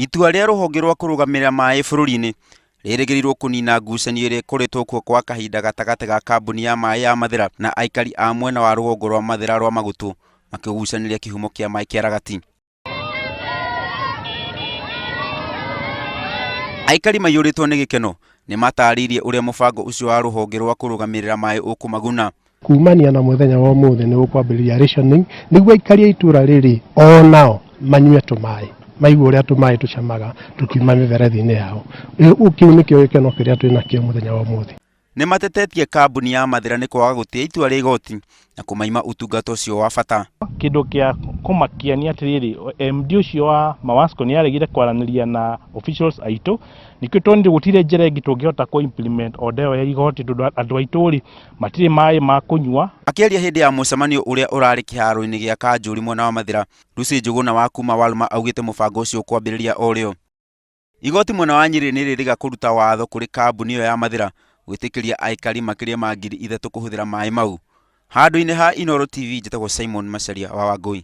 Itua rĩa rũhonge rwa kũrũgamĩrĩra maĩ bũrũri-inĩ rĩrĩgĩrĩirwo kũnina ngucanio ĩrĩa ĩkoretwo kuo kwa kahinda gatagatĩ ga kambuni ya maĩ ya Mathĩra na aikari a mwena wa rũgongo rwa Mathĩra rwa Magũtũ makĩgucanĩria kĩhumo kĩa maĩ kĩa Ragati. Aikari maiyũrĩtwo nĩ gĩkeno nĩ matarĩirie ũrĩa mũbango ũcio wa rũhonge rwa kũrũgamĩrĩra maĩ ũkũmaguna. Kumania na mũthenya wa ũmũthĩ nĩ gũkwambĩrĩria rationing nĩguo aikari a itũra rĩrĩ onao manyue tũmaĩ maigue ũrĩa tũmaĩ tũcamaga tũkiuma mĩberethi-inĩ yao. Kĩu nĩkĩo gĩkeno kĩrĩa twĩnakĩo mũthenya wa ũmũthĩ. Nĩ matetetie kambuni ya Mathĩra nĩ kwaga gũtĩa itua rĩa igoti na kũmaima ũtungata ũcio wa bata. Kĩndũ kĩa kũmakia nĩ atĩrĩrĩ, MD ũcio wa Mawasco nĩ aregire kwaranĩria na officials aitũ, nĩkĩo tuonire gũtirĩ njĩra ĩngĩ tũngĩhota kũ implement order ĩyo ya igoti tondũ andũ aitũ rĩ, matirĩ maĩ ma kũnyua. Akĩaria hĩndĩ ya mũcemanio ũrĩa ũrarĩ kĩharo-inĩ gĩa Kanjũri mwena wa Mathĩra, Lucy Njũgũna wa kuma Walma augĩte mũbango ũcio ũkwambĩrĩria o rĩo. Igoti mwena wa Nyĩrĩ nĩ rĩrĩga kũruta watho kũrĩ kambuni ĩyo ya Mathĩra gwĩtĩkĩria aikari makĩria ma 3,000 kũhũthĩra maĩ mau. Handũ-inĩ ha Inooro TV njĩtagwo Simon Macharia wa Wangũi.